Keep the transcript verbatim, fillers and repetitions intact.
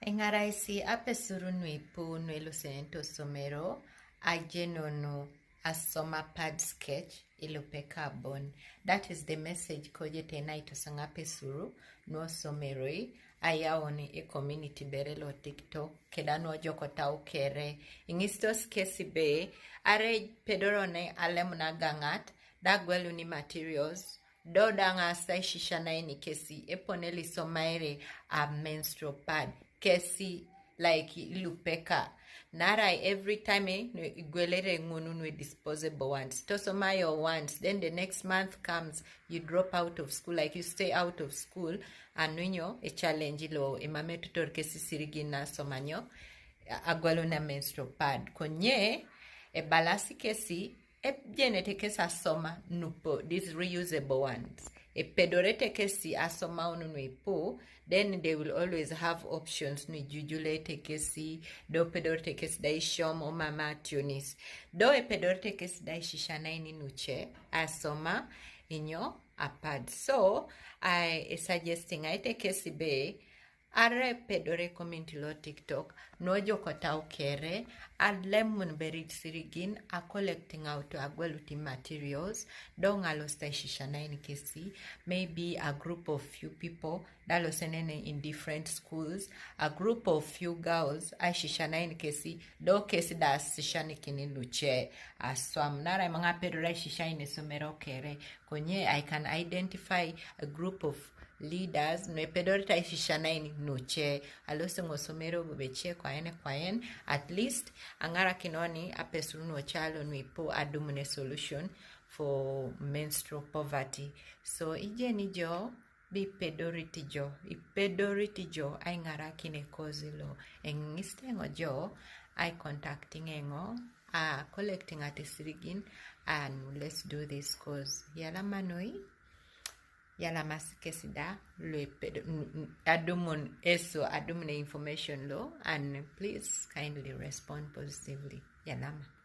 Eŋaraisi apesur nu ipu nu elusenen osomero, ajenunu asoma pad sketch ilupe kabon. That is the message kojete naitosoŋ apesur nu osomeroi, ayaun e community bere lo TikTok, keda nu ojokotau kere. Iŋisitos kesi be, are pedorone alem nagaŋat, dagweluni materials, do daŋ asisisianaini kesi, epone lisomaere a menstrual pad kesi, like, ilupeka. Naarai every time, eh, no, igwelere ŋunu nu disposable ones. Tosomayo once, then the next month comes, you drop out of school, like, you stay out of school, anu inyo e challenge lo emam etutor kesi isirigin nasomanyo, a-, agwelun a menstrual pad. Konye, ebalasi kesi, ejenete kesi asoma nupo, these reusable ones. Epedorete kesi asomaun nu ipu, then they will always have options nu ijujulete kesi, do pedorete kesi da isiom o mama atunis. Do epedorete kesi da isisianaini nuce asoma inyo a pad. So, I suggesting aite kesi be, are pedore community lo TikTok, nu ojokotau kere, alemun bere isirigin, a collecting out, agwelut materials, do ŋa losit aisisianain kesi, maybe a group of few people, da losenene in different schools, a group of few girls, aisisianain kesi, do kesi da asisianikin luce aswam. Naarai maŋ apedore aisisiain esomero kere, konye I can identify a group of leaders nu epedorete aisisianain nuce, alosi ŋosomero bubece kwaen kwaen, at least aŋarakinoni apesur nu ocalo nu ipu adumun a solution for menstrual poverty. So, ijeni jo, bi ipedorit jo, ipedorit jo aiŋarakin ekozi lo. Eŋisit eoŋ jo, I contacting eoŋ, a collecting ate isirigin, and let's do this cause. Yalama noi, yalamasi kesi da, lu epedo, n-, n-, adumun eso, adumun a information lo, and please kindly respond positively. Yalama.